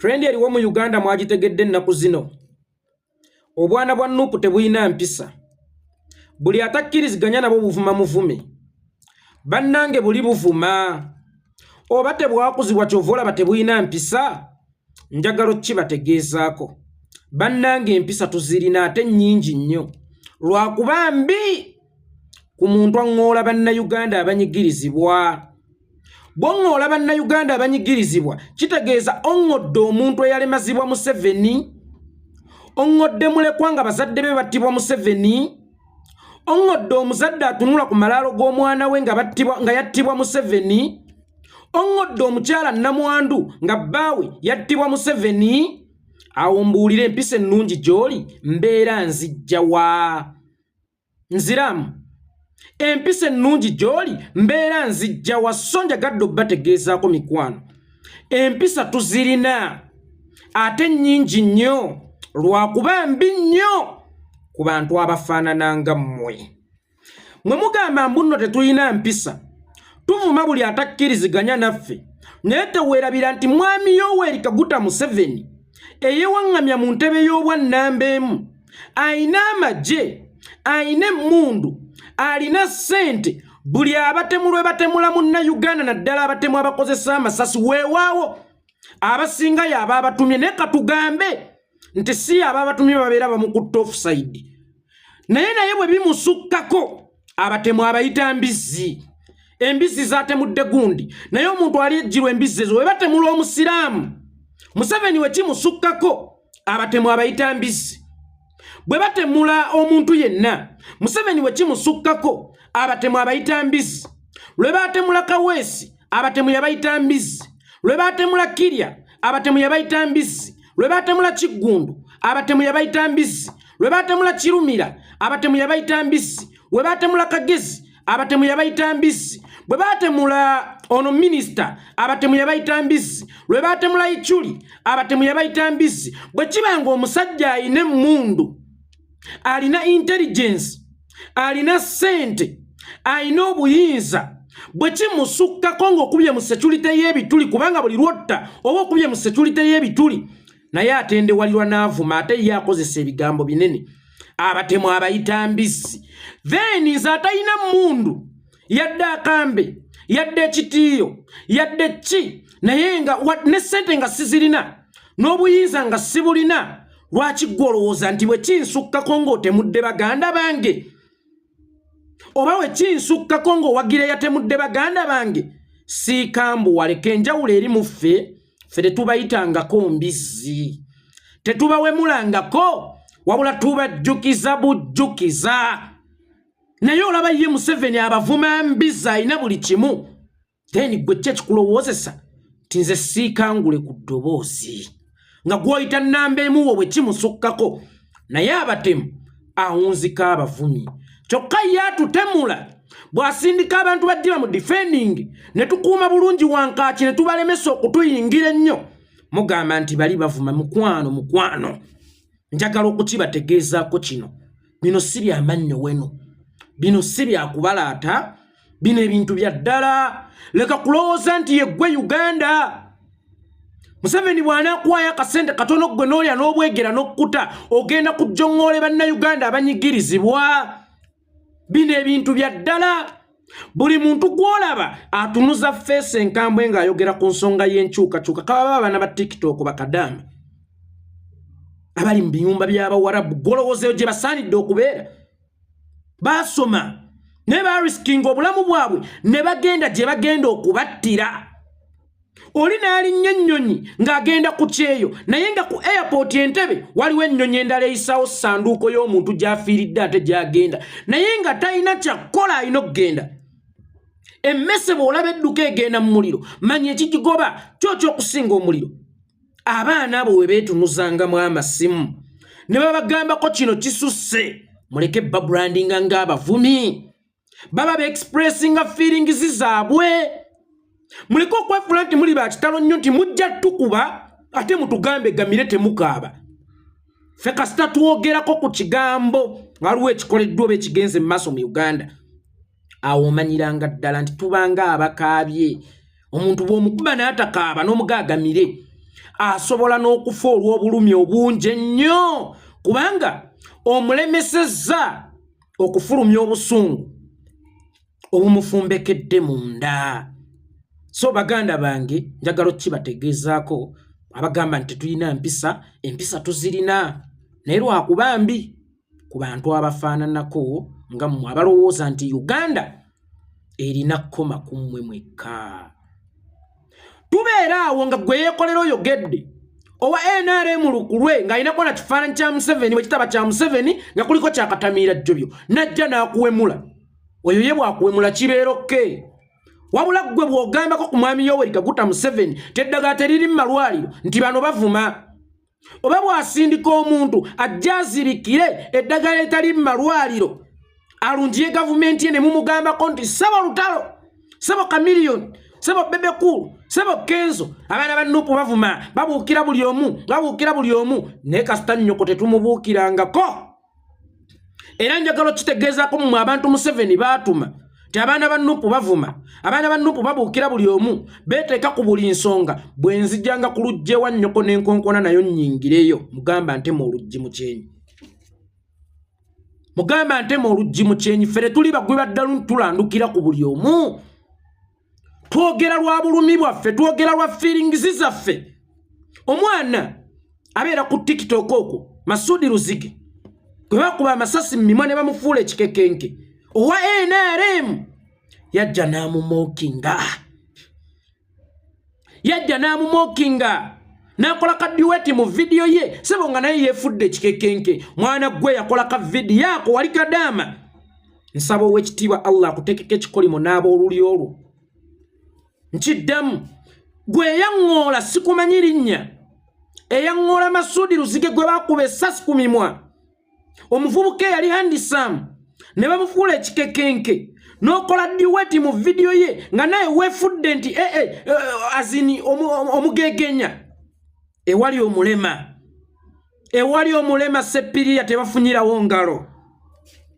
Trend eriwo mu Uganda mwagitegedde ennaku zino. Obwana bwa Nuupu tebulina mpisa. Buli atakkiriziganya nabo buvuma muvume. Bannange buli buvuma. Oba tebwakuzibwa ky'ova olaba tebulina mpisa? Njagala okukibategeezaako. Bannange empisa tuzirina ate nnyingi nnyo. Lwakuba mbi ku muntu aŋŋoola Bannayuganda abanyigirizibwa. Bw'oŋŋoola Bannayuganda abanyigirizibwa kitegeeza oŋŋodde omuntu eyalemazibwa Museveni, oŋŋodde mulekwa nga bazadde be battibwa Museveni, oŋŋodde omuzadde atunula ku malaalo g'omwana we nga yattibwa Museveni, oŋŋodde omukyala nnamwandu nga bbaawe yattibwa Museveni. Awo mbuulire empisa ennungi gy'oli mbeera nzijja wa? Nziramu empisa ennungi gy'oli mbeera nzijja wa? So njagadde obbategeezaako mikwano, empisa tuzirina ate nnyingi nnyo, lwakuba mbi nnyo ku bantu abafaanana nga mmwe. Mwe mugamba mbu nno tetulina mpisa, tuvuma buli atakkiriziganya naffe, naye teweerabira nti Mwami Yoweri Kaguta Museveni eyewaŋŋamya mu ntebe y'obwannamba emu ayina amagye, ayina emmundu, alina ssente. Buli abatemu lwe batemula Munnayuganda, naddala abatemu abakozesa amasasi, weewaawo abasinga y'aba abatumye, naye katugambe nti si aba abatumye, babeera bamukutte offside, naye bwe bimusukkako abatemu abayita mbizzi. Embizzi zatemudde gundi, naye omuntu ali ejjirwa embizzi ezo. Bwe batemula Omusiraamu, Museveni we kimusukkako abatemu abayita mbizzi. Bwe batemula omuntu yenna, Museveni we kimusukkako abatemu abayita mbizzi. Lwe batemula Kaweesi, abatemu yabayita mbizzi. Lwe batemula Kirya, abatemu yabayita mbizzi. Lwe batemula Kiggundu, abatemu yabayita mbizzi. Lwe batemula Kirumira, abatemu yabayita mbizzi. Lwe batemula Kagezi, abatemu yabayita mbizzi. Bwe batemula ono minisita, abatemu yabayita mbizzi. Lwe batemula Ichuli, abatemu yabayita mbizzi. Bwe kiba nga omusajja alina emmundu, alina intelligence, alina ssente, alina obuyinza, bwe kimusukkako ng'okubye mu security y'ebituli, kubanga buli lwotta oba okubye mu security y'ebituli, naye atendewalirwa n'avuma, ate ye akozesa ebigambo binene, abatemu abayita mbizzi. Then nze atalina mmundu, yadde akambe, yadde ekitiiyo, yadde ki, naye nga ne ssente nga sizirina, n'obuyinza nga sibulina, lwaki ggwe olowooza nti bwe kinsukkako ng'otemudde baganda bange, oba bwe kinsukkako ng'owagira eyatemudde baganda bange, siikambuwaleka? Enjawulo eri mu ffe, ffe tetubayitangako mbizzi, tetubawemulangako, wabula tubajjukiza bujjukiza. Naye olaba ye Museveni abavuma mbizzi, alina buli kimu. Then gwe ki ekikulowoozesa nti nze siikangule ku ddoboozi nga gw'oyita nnamba emuwo bwe kimusukkako, naye abatemu awunzika abavumi? Kyokka ye atutemula bw'asindika abantu bajjira mu defending ne tukuuma bulungi wankaaki ne tubalemesa okutuyingira ennyo, mugamba nti bali bavuma. Mukwano, mukwano, njagala okukibategeezaako kino: bino si byamannyo weno, bino si byakubalaata, bino ebintu bya ddala. Leka kulowooza nti yeggwe Uganda. Museveni bw'anaakuwaayo akasente katono ggwe n'olya n'obwegera n'okkuta, ogenda kujjoŋŋoole Bannayuganda abanyigirizibwa. Bino ebintu bya ddala. Buli muntu gw'olaba atunuza face enkambwe ng'ayogera ku nsonga y'enkyukakyuka, kababa abaana ba TikTok, bakadaama abali mu biyumba by'Abawarabu, golowoozeyo gye basaanidde okubeera. Baasoma naye barisikinga obulamu bwabwe ne bagenda gye bagenda okubattira. Oli n'alinnya ennyonyi ng'agenda ku kyeyo, naye nga ku airport Entebe waliwo ennyonyi endala eyisaawo ssanduuko y'omuntu gy'afiiridde ate gy'agenda, naye nga talina kyakkola, alina okugenda. Emmese bw'olaba edduka egenda mu muliro, manya ekigigoba kyo kyokusinga omuliro. Abaana abo we beetunuzangamu amasimu ne babagambako kino kisusse, muleke babrandinga ng'abavumi, baba beexpressinga feelings zaabwe. Muleke okwefula nti muli bakitalo nnyo, nti mujja tukuba ate mutugambe gamire temukaaba. Ffe kasita twogerako ku kigambo waliwo ekikoleddwa oba ekigenze mu maaso mu Uganda, awo omanyiranga ddala nti tubanga abakaabye. Omuntu bw'omukuba n'atakaaba n'omugaagamire. Asobola n'okufa olw'obulumi obungi ennyo, kubanga omulemesezza okufulumya obusungu obumufumbekedde munda. So baganda bange, njagala okukibategeezaako abagamba nti tetulina mpisa, empisa tuzirina, naye lwakuba mbi ku bantu abafaananako nga mmwe abalowooza nti Uganda erina kkoma ku mmwe mwekka. Tubeera awo nga gwe yeekolera oyogedde owa NRM lukulwe ng'alinako na kifaananyi kya Museveni, bwe kitaba kya Museveni nga kuliko kyakatamiira jjobyo, najja n'akuwemula. Oyo ye bw'akuwemula kibeera okay. Wabula ggwe bw'ogambako ku mwami Yoweri Kaguta Museveni teddagala teriri mu malwaliro nti bano bavuma, oba bw'asindika omuntu ajja azibikire eddagala eritali mu malwaliro alungiye gavumenti ye, ne mumugambako nti ssebo Lutalo, ssebo Kamiliyoni, ssebo Bebe Cool, ssebo Kenzo, abaana ba Nupu bavuma, babuukira buli omu, babuukira buli omu. Naye kasita nnyoko tetumubuukirangako. Era njagala okitegeezaako mmwe abantu Museveni baatuma nti abaana ba Nupu bavuma, abaana ba Nupu babuukira buli omu, beeteeka ku buli nsonga. Bwe nzijjanga ku luggi ewa nnyoko n'enkonkona nayo nnyingireyo, mugamba ntema oluggi mu kyenyi, mugamba ntema oluggi mu kyenyi. Ffe tetuli bagwi baddalu, tulandukira ku buli omu. Twogera lwa bulumi bwaffe, twogera lwa feelings zaffe. Omwana abeera ku TikTok okwo, Masudi Luzige, gwe bakuba amasasi mu mimwa ne bamufuula ekikekenke, owa NRM yajja n'amumockinga, yajja n'amumockinga n'akola ka duet mu vidiyo ye, sebo nga naye yeefudde ekikekenke. Mwana gwe yakola ka vidiyo ako wali kadaama. Nsaba ow'ekitiibwa Allah akuteekeko ekikolimo n'ab'olulyo olwo. Nkiddamu, gwe eyaŋŋoola, sikumanyi linnya, eyaŋŋoola Masudi Luzige gwe bakuba essasi ku mimwa, omuvubuka eyali handsome ne bamufuula ekikekenke, n'okola duet mu vidiyo ye nga naye weefudde nti ee eh, eh, azini omugegenya ewali omulema, ewali omulema seppiriya tebafunyirawo ngalo.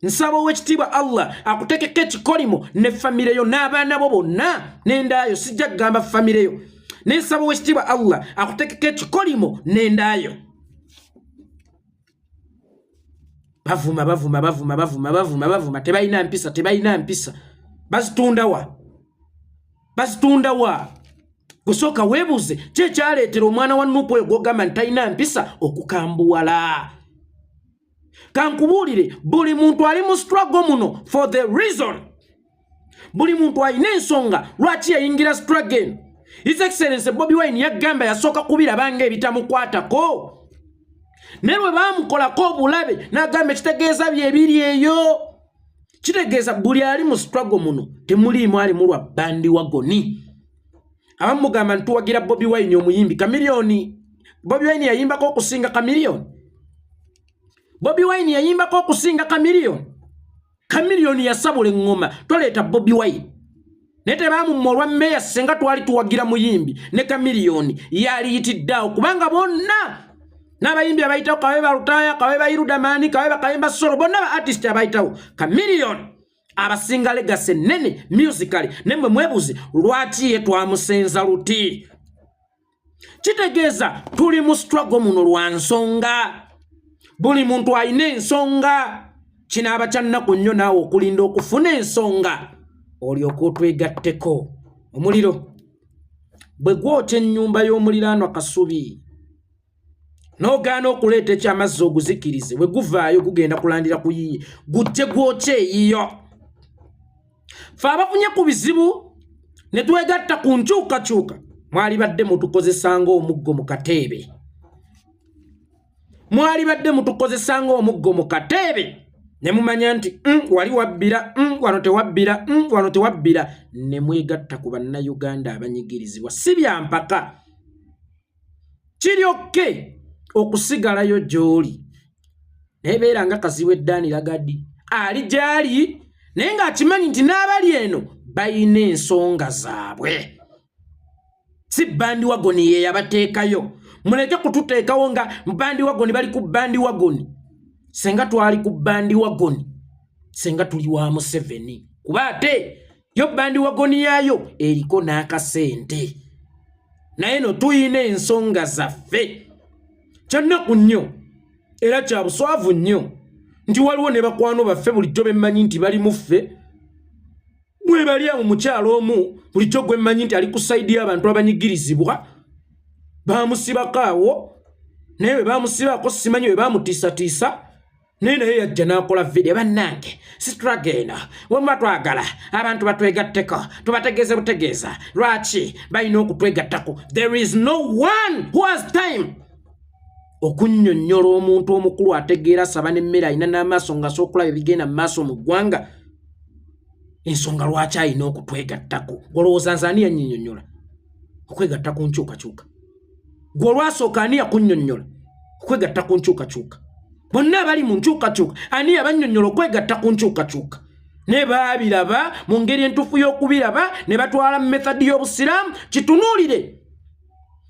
Nsaba ow'ekitiibwa Allah akutekeko ekikolimo ne famire yo n'abaana bo bonna n'endaayo. Sijja kugamba famire yo, naye nsaba ow'ekitiibwa Allah akutekeko ekikolimo n'endaayo. Bavuma, bavuma, bavuma, bavuma, bavuma, bavuma, tebalina mpisa, tebalina mpisa. Bazitundawa? Bazitundawa? Gusooka weebuuze ki ekyaleetera omwana wa Nupu oyo gwogamba nti talina mpisa okukambuwala. Kankubuulire, buli muntu ali mu struggle muno for the reason, buli muntu alina ensonga lwaki yayingira struggle eno. His Excellence Bobi Wine yagamba yasooka kubiraba nga ebitamukwatako, naye bwe baamukolako obulabe n'agamba ekitegeeza byebiri eyo. Kitegeeza buli ali mu struggle muno temuliimu alimu lwa bandwagon. Abamu mugamba ntuwagira Bobi Wine omuyimbi Kamiliyoni. Bobi Wine yayimbako okusinga Kamiliyoni? Bobi Wine yayimbako okusinga Kamiliyoni? Kamiliyoni yasabula eŋŋoma, toleeta Bobi Wine. Naye tebamumma olwa meeya. Senga twali tuwagira muyimbi, ne Kamiliyoni yaliyitiddaawo, kubanga bonna n'abayimbi abayitawo, kabe Balutaya, kabe Bairudamani, kabe Bakayimba Solo, bonna ba artist abayitawo, Kamiliyoni abasinga legacy nene musically. Naye mwebuze lwaki ye twamusenza luti. Kitegeeza tuli mu struggle muno lwa nsonga, buli muntu alina ensonga. Kinaaba kya nnaku nnyo naawe okulinda okufuna ensonga olyoka otwegatteko. Omuliro bwe gwokya ennyumba y'omuliraanwa Kasubi, n'ogaana okuleeta ekyamazzi oguzikirize, bwe guvaayo gugenda kulandira ku yiye, gujje gwokya eyiyo. Fe abafunye ku bizibu ne twegatta ku nkyukakyuka, mwali badde mutukozesa ng'omuggo mu kateebe, mwali badde mutukozesa ng'omuggo mu kateebe, ne mumanya nti wali wabbira, wano tewabbira, wano tewabbira, ne mwegatta ku Bannayuganda abanyigirizibwa. Si byampaka, kiryokke okusigalayo gy'oli, naye beera nga Kazibu Eddaani Lagadi ali gy'ali, naye ng'akimanyi nti n'abali eno balina ensonga zaabwe, si bandwagon ye yabateekayo. Muleke kututeekawo nga bandwagon, bali ku bandwagon. Senga twali ku bandwagon, senga tuli wa Museveni, kuba ate yo bandwagon yaayo eriko n'akasente. Naye no tuyina ensonga zaffe. Kyannaku nnyo era kya buswavu nnyo nti waliwo ne bakwano baffe bulijjo bemmanyi nti bali mu ffe, bwe bali awo. Mukyalo omu bulijjo gwe mmanyi nti ali ku side y'abantu abanyigirizibwa, bamusibako awo, naye bwe bamusibako simanyi bwe bamutiisatiisa, naye yajja n'akola vidiyo. Bannange, struggle eno wemuba twagala abantu batwegatteko, tubategeeze butegeeza lwaki balina okutwegattako. There is no one who has time okunnyonnyola omuntu omukulu ategeera, saba n'emmere, alina n'amaaso nga asobola okulaba ebigenda mu maaso mu ggwanga, ensonga lwaki alina okutwegattako. Olowooza nze ani yannyonnyonyola okwegatta ku nkyukakyuka? Gwe olwasooka ani yakunnyonnyola okwegatta ku nkyukakyuka? Bonna abali mu nkyukakyuka, ani yabannyonnyola okwegatta ku nkyukakyuka? Ne baabiraba mu ngeri entuufu y'okubiraba, ne batwala method y'obusiraamu. Kitunuulire,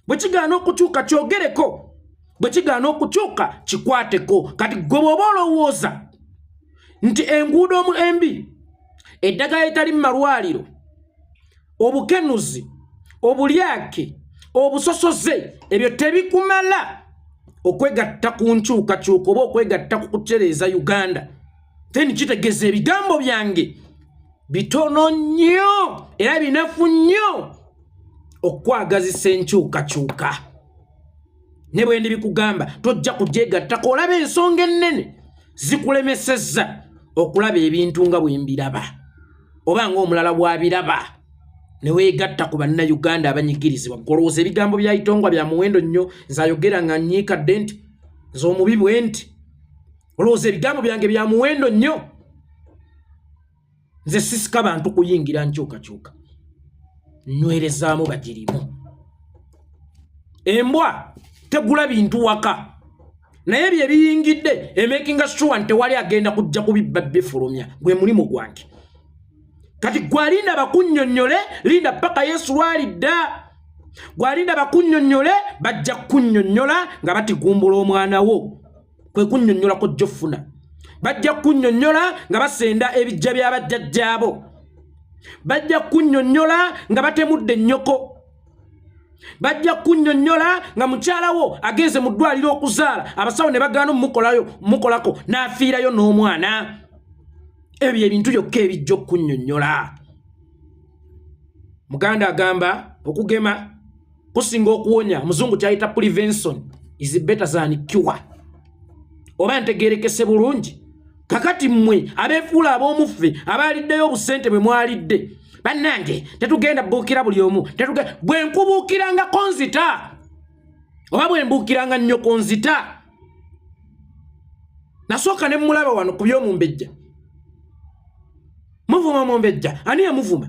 bwe kigaana okukyuka kyogereko, bwe kigaana okukyuka kikwateko. Kati gwe bw'oba olowooza nti enguudo embi, eddagala etali mu malwaliro, obukenuzi, obulyake, obusosoze, ebyo tebikumala okwegatta ku nkyukakyuka oba okwegatta ku kutereeza Uganda, then kitegeeza ebigambo byange bitono nnyo era binafu nnyo okwagazisa enkyukakyuka. Ne bwe ndi bikugamba, tojja kugyegattako. Olaba ensonga ennene zikulemesezza okulaba ebintu nga bwe mbiraba oba ng'omulala bw'abiraba, ne weegatta ku Bannayuganda abanyigirizibwa. Golowooza ebigambo bya Itongwa bya muwendo nnyo? Nze ayogera nga nnyiikadde nti nze omubi bwe nti, olowooza ebigambo byange bya muwendo nnyo? Nze sisika bantu kuyingira nkyukakyuka, nywerezaamu bagirimu. Embwa tegula bintu waka, naye bye biyingidde emakinga sure nti tewali agenda kujja kubibba bifulumya. Gwe mulimu gwange. Kati gwalinda bakunnyonnyole, linda paka Yesu lwalidda. Gwalinda bakunnyonnyole, bajja kukunnyonnyola nga batigumbula omwana wo. Kwe kunnyonnyola kojja ofuna. Bajja kukunnyonnyola nga basenda ebijja by'abajjajjaabo, bajja kukunnyonnyola nga batemudde ennyoko, bajja kukunnyonnyola nga mukyala wo agenze mu ddwaliro okuzaala, abasawo ne bagaana omukolayo mukolako, n'afiirayo n'omwana. Ebyo ebintu byokka ebijja okukunnyonnyola. Muganda agamba okugema kusinga okuwonya. Omuzungu kyayita "prevention is better than cure", oba ntegerekese bulungi? Kakati mmwe abeefuula ab'omuffe, abaaliddeyo obusente bwe mwalidde, bannange, tetugenda buukira buli omu. Bwe nkubuukirangako nzita, oba bwe mbuukiranga nnyoko nzita. Nasooka ne mulaba wano ku by'omumbejja, muvuma mumbejja. Ani yamuvuma?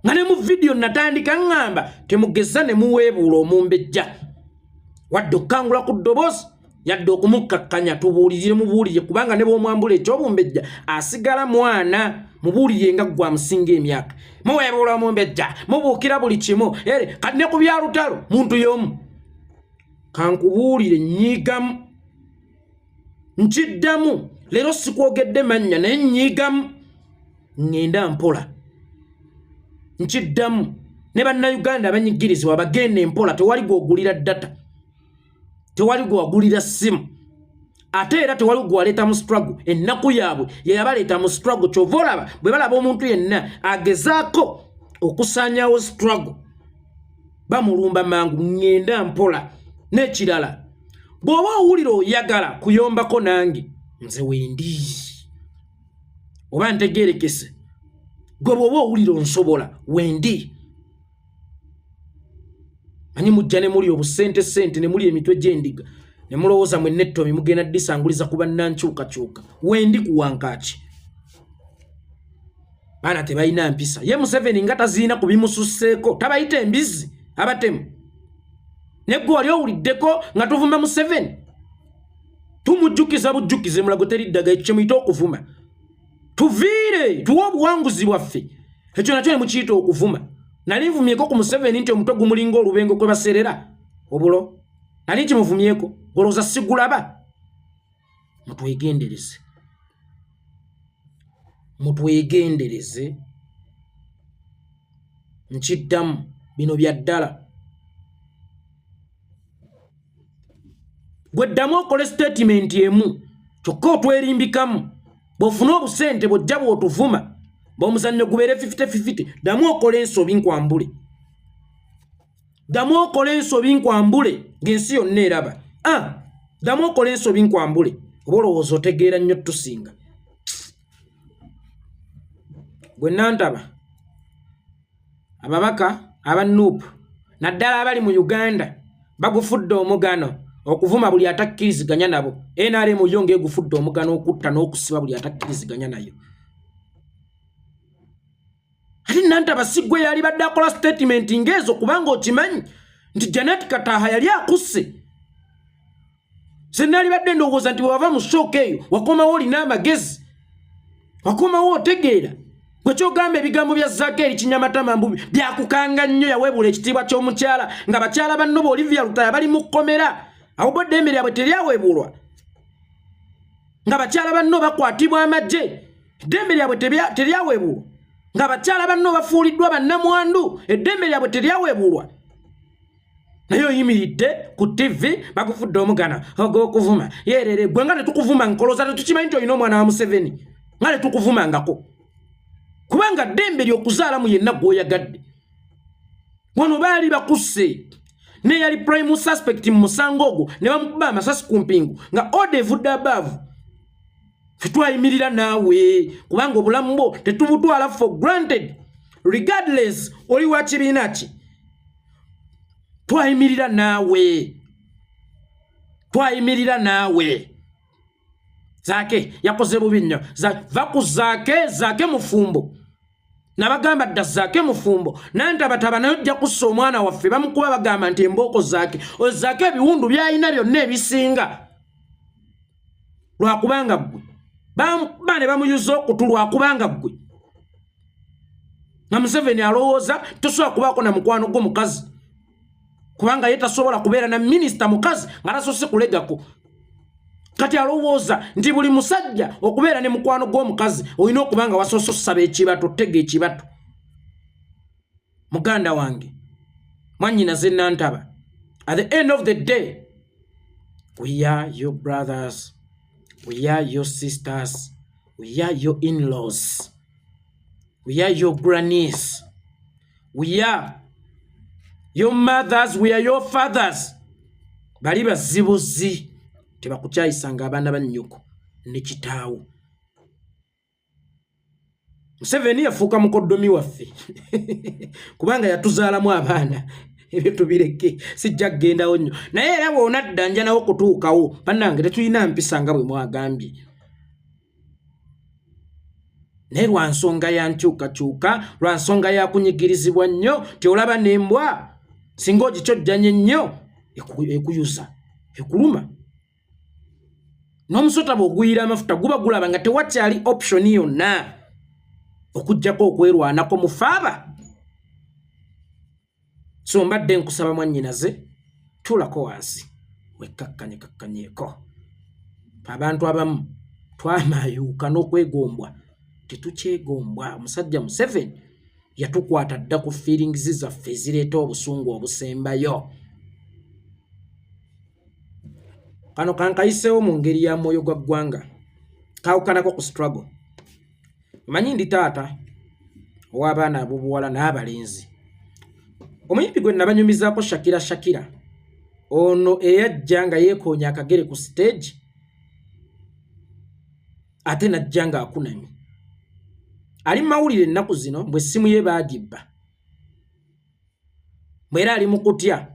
Nga ne mu vidiyo natandika ŋŋamba temugeza ne muweebuula omumbejja, wadde okukangula ku ddoboozi, yadde okumukkakkanya. Tubuulirire, mubuulire, kubanga ne bw'omwambula ekyobumbejja asigala mwana. Mubuulire nga ggwe amusinga emyaka. Muweebuula omumbejja, mubuukira buli kimu ere. Kati ne ku byalutalo muntu y'omu, kankubuulire, nnyiigamu, nkiddamu leero, sikwogedde mannya, naye nnyiigamu, ŋŋenda mpola. Nkiddamu, ne Bannayuganda abanyigirizibwa bagenda empola. Tewali gwogulira data, tewali gwewagulira ssimu, ate era tewali gwewaleeta mu struggle. Ennaku yaabwe yeyabaleeta mu struggle. Kyova olaba bwe balaba omuntu yenna agezaako okusaanyawo struggle, bamulumba mangu. Ŋŋenda mpola. N'ekirala, bw'oba owulira oyagala kuyombako nange, nze wendi, oba ntegerekese. Gwe bw'oba owulira onsobola, wendi. Manyi mujja ne muli obusente sente, ne muli emitwe gy'endiga, ne mulowooza mwenna ettomi mugenda disanguliza ku bannankyukakyuka. Wendi kuwankaaki. Baana tebalina mpisa. Ye Museveni nga taziina ku bimususseeko, tabayita embizzi abatemu. Ne gwe wali owuliddeko nga tuvuma Museveni? Tumujjukiza bujjukize mulago teri ddaga. Ekyo kyemuyita okuvuma? Tuviire, tuwe obuwanguzi bwaffe. Ekyo nakyo ne mukiyita okuvuma? Nali nvumyeko ku Museveni nti omutwe gumulinga olubengo kwe baserera obulo? Nali nkimuvumyeko? Golowooza sigulaba? Mutwegendereze, mutwegendereze. Nkiddamu, Bino bya ddala. Gwe ddamu okole sitatimenti emu kyokka otwerimbikamu. Bw'ofuna obusente bw'ojja bw'otuvuma, bw'omuzannyo gubeere 50-50, ddamu okole ensobi nkwambule. Ddamu okole ensobi nkwambule ng'ensi yonna eraba. Ddamu okole ensobi nkwambule. Oba olowooza otegeera nnyo tusinga. Gwe nantaba ababaka aba NUP naddala abali mu Uganda bagufudde omugano okuvuma buli atakkiriziganya nabo. NRM yo ng'egufudde omugano okutta n'okusiba buli atakkiriziganya nayo. Ate nantaba si ggwe yali badde akola statement ng'ezo, kubanga okimanyi nti Janet Kataaha yali akusse. Senalibadde ndowooza nti bwewava mu sooka eyo wakomawo olina amagezi, wakomawo otegeera. Gwe kyogamba ebigambo bya Zaake eri Kinyamatama mbu byakukanga nnyo, yaweebuula ekitiibwa ky'omukyala nga bakyala banno ba Olivia Lutaya bali mu kkomera, awo bo eddembe lyabwe teryaweebuulwa, nga bakyala banno bakwatibwa amagye, eddembe lyabwe teryaweebuulwa, nga bakyala banno bafuuliddwa bannamwandu, eddembe lyabwe teryaweebuulwa. Naye oyimiridde ku TV bakufudde omugana ogw'okuvuma yerere. Gwe nga tetukuvuma, nkoloza tetukimanyi nti olina omwana wa Museveni, nga tetukuvumangako, kubanga ddembe ly'okuzaalamu yenna gw'oyagadde. Wano baali bakusse neyali prime suspect mu musango ogwo ne bamukuba amasasi ku mpingu nga order evudde above. Fetwayimirira naawe kubanga obulamu bwo tetubutwala for granted, regardless oli wa kibiina ki. Twayimirira naawe, twayimirira naawe. Zaake yakoze bubi nnyo. Va ku Zaake. Zaake mufumbo, nabagamba dda, Zaake mufumbo. Nantabataba naye ojja kussa omwana waffe. Bamukuba bagamba nti embooko Zaake oyo. Zaake ebiwundu byalina byonna ebisinga lwakubanga ggwe bamukuba ne bamuyuza okutu, lwakubanga ggwe nga Museveni alowooza tosobola kubaako na mukwano gwo mukazi, kubanga ye tasobola kubeera na minisita mukazi nga tasoose kulegako. Kati alowooza nti buli musajja okubeera ne mukwano gw'omukazi olina okuba nga wasoose osaba ekibato, tega ekibato. Muganda wange, mwannyinaze Nantaba, at the end of the day we are your brothers, we are your sisters, we are your in-laws, we are your grannies, we are your mothers, we are your fathers. Bali bazibuzi tebakukyayisanga abaana ba nnyoko ne kitaawo. Museveni yafuuka mukoddomi waffe kubanga yatuzaalamu abaana. Ebyo tubireke, sijja kugendawo nnyo, naye era bw'onadda nja nawo kutuukawo. Bannange, tetulina mpisa nga bwe mwagambye, naye lwa nsonga ya nkyukakyuka, lwa nsonga ya kunyigirizibwa nnyo. Ti olaba n'embwa singa ogikyojjanye nnyo ekuyuza, ekuluma. N'omusota bw'oguyira amafuta guba gulaba nga tewakyali option yonna okugjako okwerwanako mufaaba. So mbadde nkusaba mwannyinaze, tuulako wansi wekkakkanye kakkanyeeko. Abantu abamu twamaayuuka n'okwegombwa tetukyegombwa. Omusajja Museveni yatukwata dda ku feelings zaffe ezireeta obusungu obusembayo. Kano kankayiseewo mu ngeri ya mwoyo gwa ggwanga, kawukanako ku struggle. Omanyi ndi taata ow'abaana ab'obuwala n'abalenzi. Omuyimbi gwe nabanyumizaako, Shakira, Shakira ono eyajja nga yeekoonya akagere ku stage ate najja ng'akunamye, ali mu mawulire ennaku zino mbwe essimu ye baagibba, bwera ali mu kutya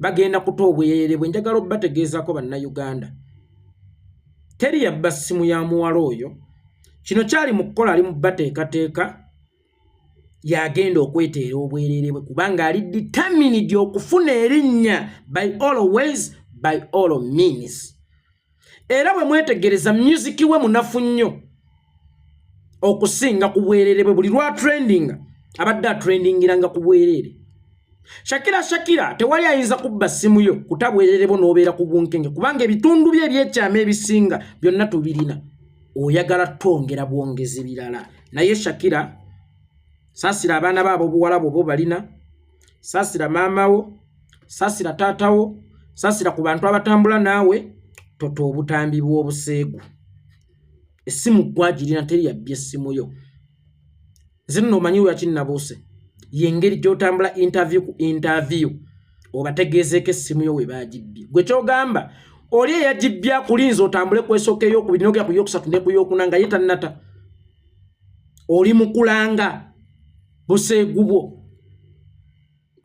bagenda kuta obweyeere bwe. Njagala obbategeezako Bannayuganda, teri yabba ssimu ya muwala oyo. Kino kyali mu kukola, ali mu bateekateeka yagenda okweteera obwereere bwe, kubanga ali determined okufuna erinnya by all ways, by all means. Era bwe mwetegereza music we munafu nnyo okusinga ku bwereere bwe. Buli lwa trending abadde atrendingiranga ku bwereere. Shakira, Shakira, tewali ayinza kubba ssimu yo kuta bwereere bwo n'obeera ku bunkenge, kubanga ebitundu bye ebyekyama ebisinga byonna tubirina. Oyagala twongera bwongezi birala. Naye Shakira, saasira abaana baabo obuwala bwoba balina. Saasira maama wo, saasira taata wo, saasira ku bantu abatambula naawe, tota obutambi bw'obuseegu. Essimu gwagirina, teri yabbye essimu yo. Nze nno omanyi lwaki nabuuse? Yengeri gy'otambula interview ku interview, obategeezeeko essimu yo we baagibbye. Gwe kyogamba oli eyagibbye akulinze otambule kwesooka eyokubiri, nogera ku yokusatu ne ku yokuna nga ye tannata. Oli mukulanga buseegu bwo.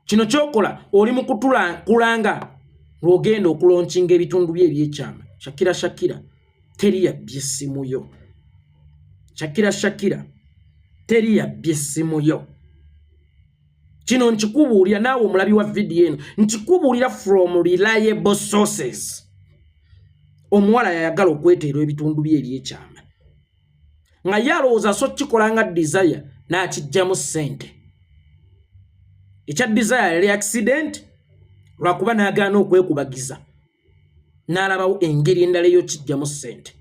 Kino kyokola oli mu kulanga lw'ogenda okulonkinga ebitundu bye ebyekyama. Shakira, Shakira, teri yabbye essimu yo. Shakira, Shakira, teri yabbye essimu yo. Kino nkikubuulira naawe omulabi wa vidiyo eno, nkikubuulira from reliable sources. Omuwala yayagala okweteera ebitundu bye ebyekyama nga ye alowooza so kikola nga Desire n'akijjamu ssente. Ekya Desire yali accident, lwakuba n'agaana okwekubagiza n'alabawo engeri endala ey'okijjamu ssente.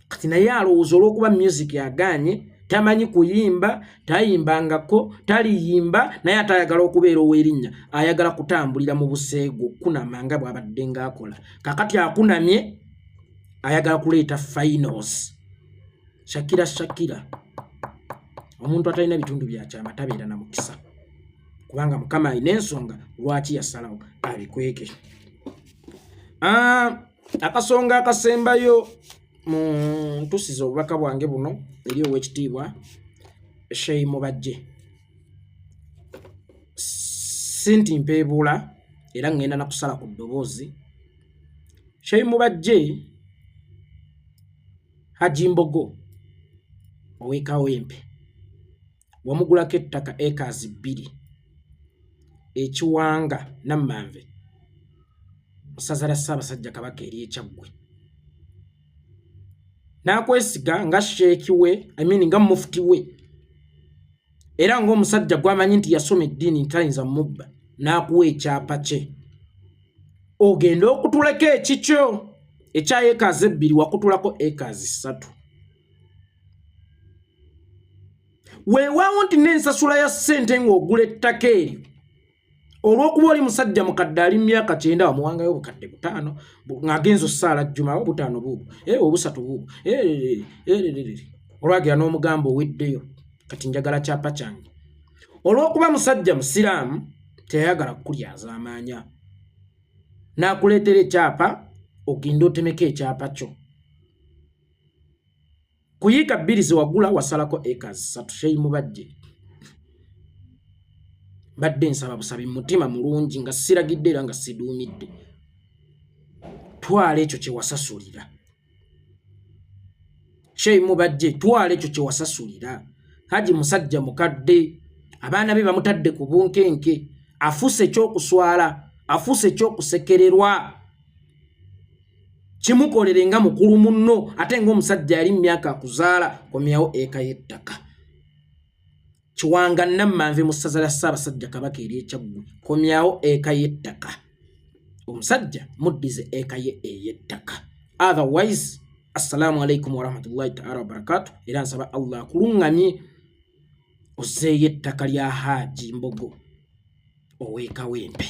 Kati naye alowooza olw'okuba music agaanye, tamanyi kuyimba, tayimbangako, taliyimba, naye ate ayagala okubeera ow'erinnya, ayagala kutambulira mu buseegu, okunama nga bw'abadde ng'akola. Kakati akunamye, ayagala kuleeta finals. Shakira, Shakira, omuntu atalina bitundu byakyama tabeera na mukisa, kubanga Mukama alina ensonga lwaki yasalawo abikweke. Akasonga akasembayo mu ntusiza obubaka bwange buno eri owekitiibwa Sheikh Mubajje, si nti mpeebuula era ŋŋenda nakusala ku ddoboozi. Sheikh Mubajje, Haji Mbogo ow'e Kawempe wamugulako ettaka ekazi 2 ekiwanga Nammanve mu ssaza lya Ssaabasajja Kabaka ery'Ekyaggwe, n'akwesiga nga sheeki we, I mean nga mufuti we, era ng'omusajja gw'amanyi nti yasoma eddiini tayinza mubba, n'akuwa ekyapa kye ogende okutulako ekikyo ekya ekazi 2. Wakutulako ekazi 3. Weewaawo nti n'ensasula ya ssente ng'ogula ettaka eryo, olw'okuba oli musajja mukadde ali mu myaka 90, wamuwangayo obukadde 5 ng'agenza ossaala jjumawo, 5 buubwo, 3 buubwo. Olwagira n'omugamba oweddeyo, kati njagala kyapa kyange. Olw'okuba musajja musiraamu, teyayagala kukulyaza amaanya, n'akuleetera ekyapa ogende otemeko ekyapa kyo. Ku yiika 2 ze wagula, wasalako ekazi 3. Sheikh Mubajje, mbadde nsaba busabi mutima mulungi, nga siragidde era nga siduumidde, twala ekyo kye wasasulira. Sheikh Mubajje, twala ekyo kye wasasulira. Haji musajja mukadde, abaana be bamutadde ku bunkenke, afuuse ekyokuswala, afuuse ekyokusekererwa. Kimukolere nga mukulu munno, ate ng'omusajja yali mu myaka akuzaala. Komyawo eka y'ettaka Kiwanga Nammanve mu ssaza lya Ssaabasajja Kabaka ery'Ekyaggwe. Komyawo eka y'ettaka, omusajja muddize eka ye ey'ettaka. Otherwise, assalamu alaikum warahmatullahi taala wabarakatu. Era nsaba Allah akuluŋŋamye ozzeeyo ettaka lya Haaji Mbogo ow'Ekawempe.